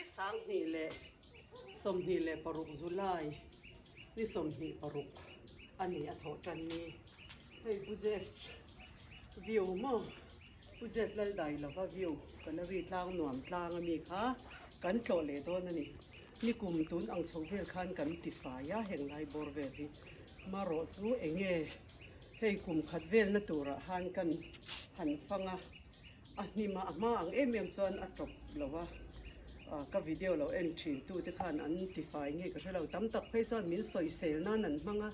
26 July ni 26 a ni a thawh tan ni. Hei Pu Jeff view maw Pu Jeff Laldailova view Kalari tlang nuam tlang a mi kha kan tlawh leh dawn a ni. Ni kum tun ang chho vel khan kan ti fai a heng lai bawr vel hi marawh chu eng nge hei kum khat velna turah han kan han fang a. A hnim a, a hma ang em em chuan a tawp lo a, ka video lo en thin tu te khan an ti fai nge ka hre lo, tam tak phei chuan min sawisel nan an hmang a,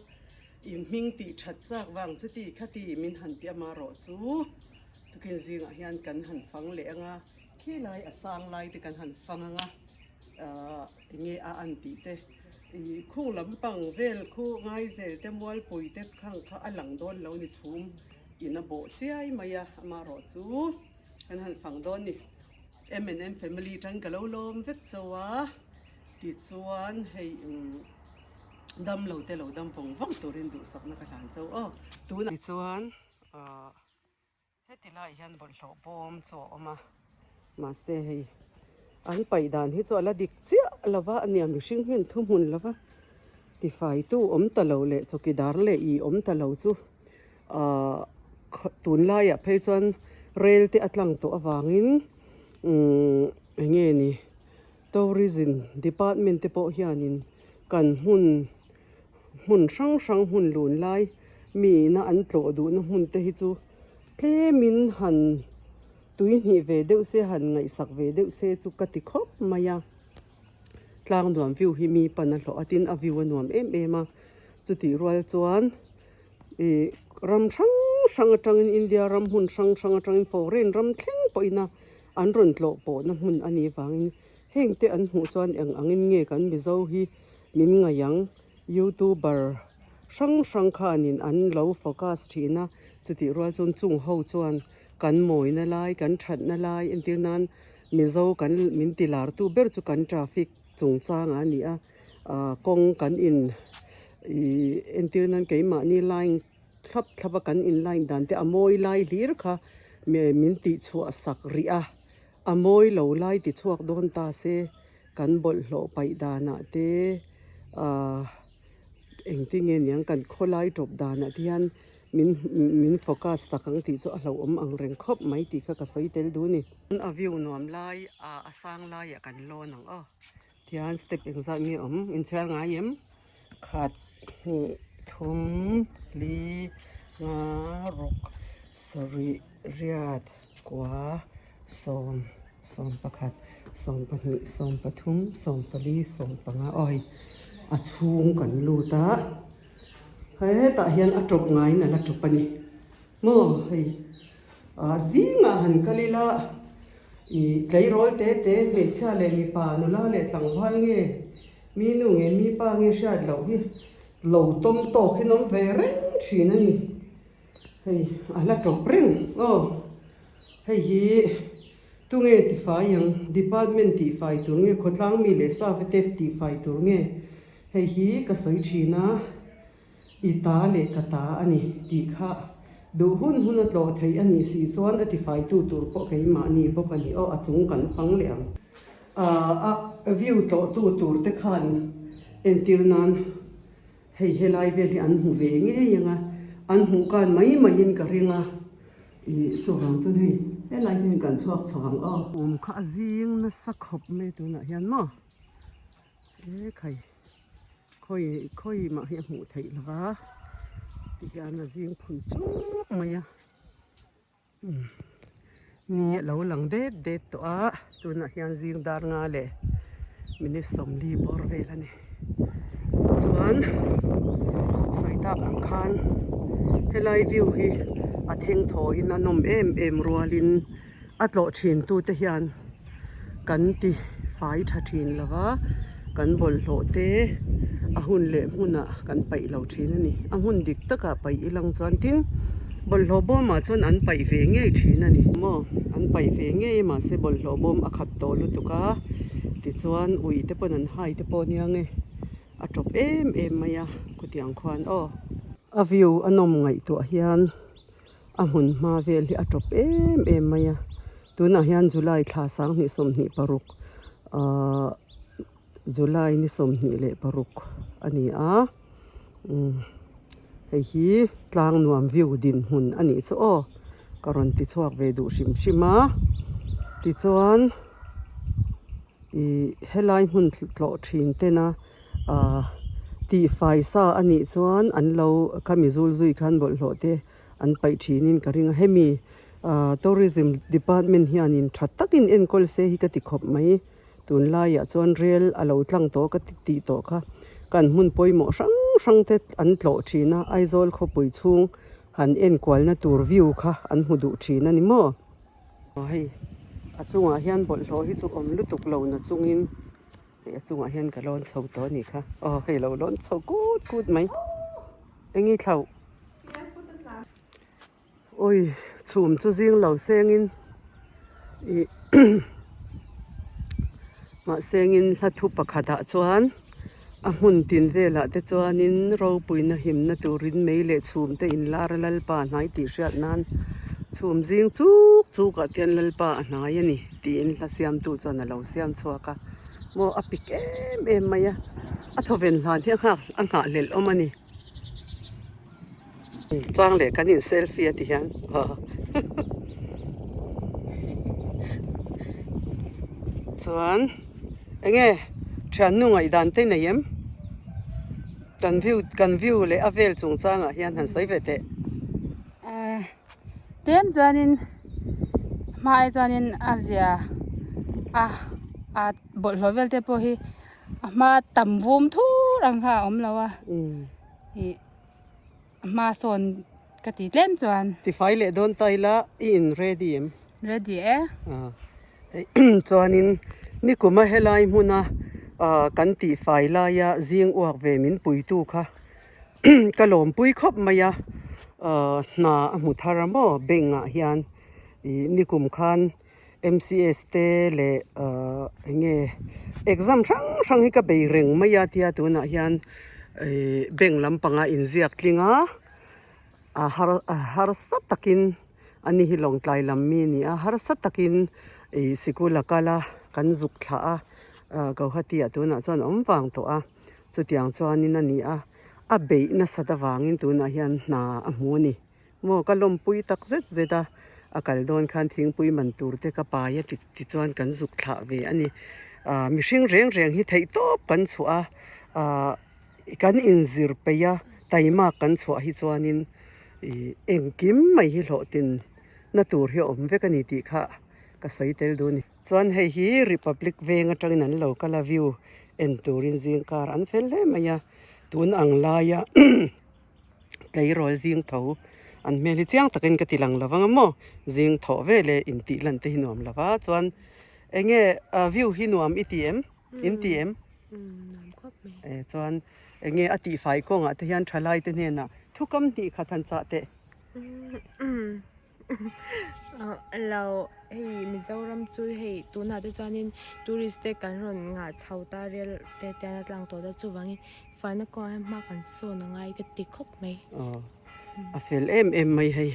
in hming tih that chak vang chu ti kha ti min han ti amarawh chu tukin zingah hian kan han fang leh ang a, khilai a sang lai te kan han fang ang a. Ahh enge a an tih te ih khung lampang vel khu ngaizel te mualpui te khang kha a lang dawn lo ni chhum in a bawh chiai mai a amarawh chu kan han fang dawn ni M and M family tan ka lo lawm vek chauh a tichuan hei umm dam lo te lo dam vawng vawng turin duhsakna ka hlan chauh aw tunah tichuan ahh. Heti laiah hian bawlhhlawh bawm chu a awm a, mahse hei an paih dan hi chu a la dik chiah lo va, a nia mihring hmin thu hmun lo va, tifaitu awm ta lo leh chawkidar leh ih awm ta lo chu ahh tunlaiah phei chuan rel te a tlang tawh avangin umm eng nge ni tourism department te pawh hianin kan hmun Hmun hrang hrang hmun lun lai miina an tlawh duhna hmun te hi chu tlemin han tui hnih ve deuh se han ngaihsak ve deuh se chu ka ti khawp mai a. Tlang nuam view hi mi pan a hlawh a tin a view a nuam em em a chutih rual chuan ih ram hrang hrang atangin India ram hmun hrang hrang atangin foreign ram thleng pawhin a an rawn tlawh pawhna hmun a nih vangin heng te an hmuh chuan eng angin nge kan Mizo hi Min ngaih ang, Youtuber hrang hrang khanin an lo focus thin a, chutih rual chuan chung ho chuan kan mawina lai, kan thatna lai entir nan Mizo kan min ti lar tu ber chu kan traffic chungchang a ni a, ah kawng kan in ih entir nan keimahni line thlap thlap a kan in line dan te a mawi lai hlir kha min tih chhuah sak rih a. A mawi lo lai ti chhuak dawn ta se, kan bawlhhlawh paih danah te ahh engtin nge niang kan khawlai tawp danah te hian min min focus tak ang tih chu a hlauhawm ang reng khawp mai tih kha ka sawi tel duh a ni. A view nuam lai ah a sang laiah kan lawn ang aw tihian step engzat nge awm inchhiar ngai em khat hnih thum li nga ruk sarih riat. Kua, sawm, 11, 12, 13, 14, 15 aw hei a chhung kan lut a hetah hian a tawp ngaiin a la tawp a ni maw hei ah zingah han kal ila ih tleirawl te te hmeichhia leh mipa nula leh tlangval nge mi nu nge mi pa nge hriat loh hi lo tawm tawk hi an awm ve reng thin a ni. Hei a hla tawp reng aw hei hi tunge tifai ang department tihfai tur nge khawtlang mi leh sa te tihfai tur nge hei hi ka sawi thin a i ta leh ka ta a ni tih kha duh hun hun a tlawh theih a nih si chuan a tifai tu tur pawh keimahni bawk a ni aw a chung kan fang leh ang a view tlawh tu tur te khan entir nan. Hei helai vel hi an hmu ve ngei ang a, an hmuh kan mai maiin ka ring a, ih chuvang chuan hei helai te hian kan chhuak chho ang aw. Awm kha a zing nasa khawp mai tunah hian maw e khai khawi khawi mah hi a hmuh theih lo va tihian a zing phui chuk mai a. Ni a lo lang det det tawh a tunah hian zing dar nga leh minute 40 bawr vel a ni chuan sawi tak ang khan helai view hi a theng thawhin a nawm em em rualin a tlawh thin tute hian kan ti fai tha thin lo va kan bawlhhlawh te a hun leh hmunah kan paih lo thin a ni a hmun dik takah paih ilang chuan tin bawlhhlawh bawmah chuan an paih ve ngei thin a ni maw an paih ve ngei a mahse bawlhhlawh bawm a khat tawh lutuk a tichuan ui te pawn an hai te pawh nia nge a tawp em em mai a khutiang khuan aw a view a nawm ngaihtuah hian. A hmun hma vel hi a tawp em em mai a, tunah hian July thla 2026. Ahh July ni 26 a ni a umm hei hi tlang nuam view dinhmun a nih chu aw ka rawn ti chhuak ve duh hrim hrim a tichuan ih helai hmun tlawh thin tena ahh tihfai sa a nih chuan an lo khami zul zui khan bawlhhlawh te an paih thinin ka ring a hemi ahh tourism department hianin tha takin enkawl se hi ka ti khawp mai. Tunlaiah chuan rel a lo tlang tawh ka tih tawh kha kan hmun pawimawh hrang hrang te an tlawh thin a, Aizawl khawpui chhung han enkualna tur view kha an hmu duh thin a ni maw? Aw hei a chungah hian bawlhhlawh hi chu awm lutuk lo na chungin hei a chungah hian ka lawn chho tawh a nih kha aw hei lo lawn chho kut kut mai eng i thlauh Ui chhum chu zing lo sengin ih mahsengin hla thu pakhatah chuan a hmun tin velah te chuanin ropuina himna turin mei leh chhum te inlar a Lalpa a hnai tih hriat nan chhum zing chuk chuk ah te hian Lalpa a hnai a ni tiin hla siamtu chuan a lo siam chhuak a maw a pik em em mai a a thawven hlan hi a nghak a nghahhlelh awm a ni. Chuang leh kan in selfie a ti hian chuan enge thiannu ngaihdan te nei em kan view kan view leh a vel chungchangah hian han sawi ve teh. Tlem chuanin hmaah chuanin a zia a a bawlhhlawh vel te pawh hi a hma tam vum thur ang kha a awm lo a. Ih hma sawn ka ti tlem chuan. Tifai leh dawn ta ila i in ready em? Ready e. Chuanin nikuma helai hmuna kan tihfai laia zing uak ve min puitu kha ka lawmpui khawp mai a, hna a hmu thar a maw bank ah hian ih nikum khan MCS te leh ahh eng nge exam hrang hrang hi ka bei reng mai a tia tunah hian ihh bank lampanga inziak tling a a har a harsa takin ani hi lawngtlai lam mi a ni a harsa takin ih sikul a kal a kan zuk thlah a ah Guwahati ah tunah chuan a awm vang tawh a chutiang chuanin a ni a a beih nasat avangin tunah hian hna a hmu a ni. Maw ka lawmpui tak zet zet a, a kal dawn khan thingpui man tur te ka pai a tichuan kan zuk thlah ve a ni. Ahh mihring reng reng hi theih tawp kan chhuah a, ahh kan inzir peih a, taimak kan chhuah hi chuanin ih engkim mai hi hlawhtin na tur hi a awm vek a ni tih kha ka sawi tel duh a ni. Chuan hei hi Republic veng atangin an lo kal a view en turin zingkar an fel hle mai a, tun ang laia. Tleirawl zing tho an hmel hi chiang takin ka ti lang lo vang a maw zing thawh vel e intih lan te hi nuam lo va chuan eng nge view hi nuam i ti em in ti em e chuan eng nge a tihfai kawngah te hian thalai te hnenah thukam hnih khat han chah teh. Lo hei Mizoram chu hei tunah te chuanin tourist te kan rawn ngah chho ta rel te te an tlang tawh ta chuvangin faina kawngah hian hma kan sawn a ngai ka ti khawp mai. Aw a fel em em mai hei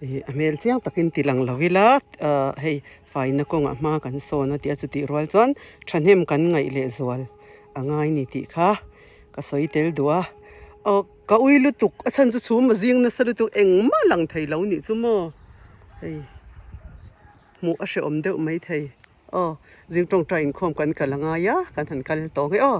ih a hmel chiang takin ti lang lo ila ah hei faina kawngah hma kan sawn a tih a chutih rual chuan thahnem kan ngaih leh zual a ngai ni tih kha ka sawi tel duh a aw. Ka ui lutuk a chhan chu chhum a zing nasa lutuk engmah lang thei lo nih chu maw hei hmuh a hrehawm deuh mai thei aw zing tawngtai inkhawm kan kal a ngai a kan han kal tawh ang e aw.